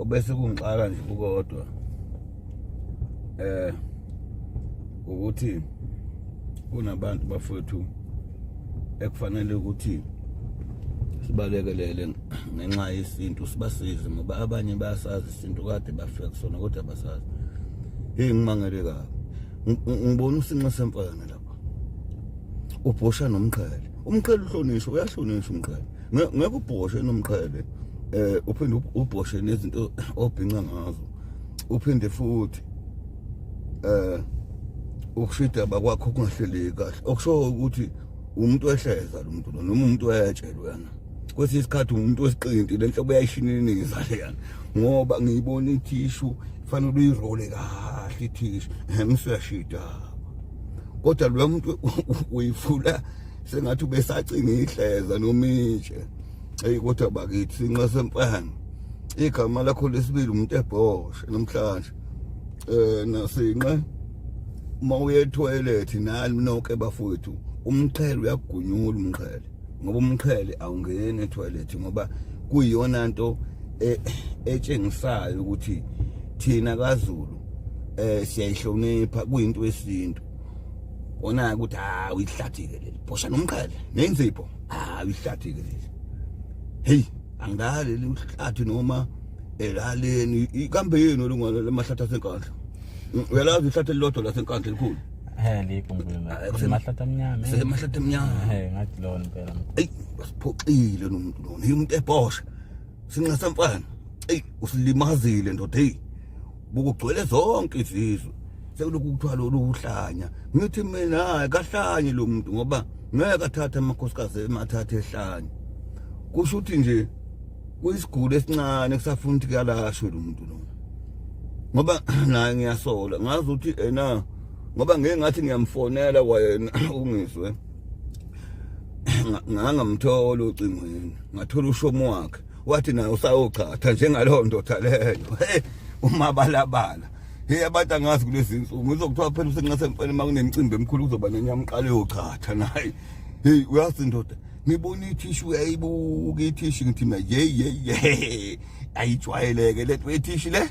Obese kungixaka nje kukodwa ukuthi kunabantu bafowethu ekufanele ukuthi sibalekelele ngenxa yesintu, sibasize, ngoba abanye bayasazi isintu, kade bafika kusona kodwa basazi. Hey, ngimangele kabi, ngibona usinqe semfana lapha ubhosha nomqhele. Umqhele uhlonishwa, uyahlonishwa umqhele. Ngeke ubhoshe nomqhele, uphinde ubhoshe nezinto obhinca ngazo, uphinde futhi ukushida bakwakho kungahleleki kahle, okusho ukuthi umuntu wehleza lo muntu lo, noma umuntu wetshe lona. Kwesinye isikhathi umuntu wesiqinti, le nhlobo uyayishininiza leyana, ngoba ngiyibona ithishu fanele uyirole kahle ithishu, msuyashida, kodwa lo muntu uyifula sengathi ubesacinga ihleza noma itshe. Hey, kodwa bakithi, sinqa semfana, igama lakho lesibili umuntu ebhoshe namhlanje. Nasinqe, uma uye etoilet nani nonke bafowethu, umqhele uyakugunyula umqhele, ngoba umqhele awungeni etoilet, ngoba kuyiyona nto etshengisayo ukuthi thina kaZulu siyayihlonipha, kuyinto yesintu. Wona ukuthi ha, uyihlathike leli, bhosha nomqhele nenzipho, ha, uyihlathike leli. Hey, angidali leli uhlathi noma elaleni kambe yini olungwana lamahlathi aseNkandla? Uyalazi ihlathi elilodwa laseNkandla elikhulu? He, likho mkhulu. Semahlathi amnyama. Semahlathi amnyama. He, ngathi lona impela. Ey, basiphoxile nomuntu lona. Hey, umuntu ebhosha. Sinqa semfana. Ey, usilimazile ndoda, hey. Bukugcwele zonke izizwe. Sekulokhu kuthiwa lolu uhlanya. Ngithi mina hayi, kahlanye lo muntu, ngoba ngeke athathe amakhosikazi emathathe ehlanye. Kusho ukuthi nje kuyisigulo esincane kusafuna ukuthi kuyalashwe lo muntu lo, ngoba naye ngiyasola, ngazi ukuthi ena, ngoba ngeke ngathi ngiyamfonela kwayena ungizwe, ngangamthola ocingweni, ngathola ushomo wakhe, wathi naye usayochatha njengalowo ndoda leyo. Hey, umabalabala, hey, abantu angazi kulezi insuku ngizokuthiwa phela usenqase mfana, uma kunemicimbi emikhulu kuzoba nenyamqalo yochatha naye. Hey, uyazi ndoda, ngibona ithishu, uyayibuka ithishu, ngithi mina, ye ye ye, ayijwayeleke lento yethishu le.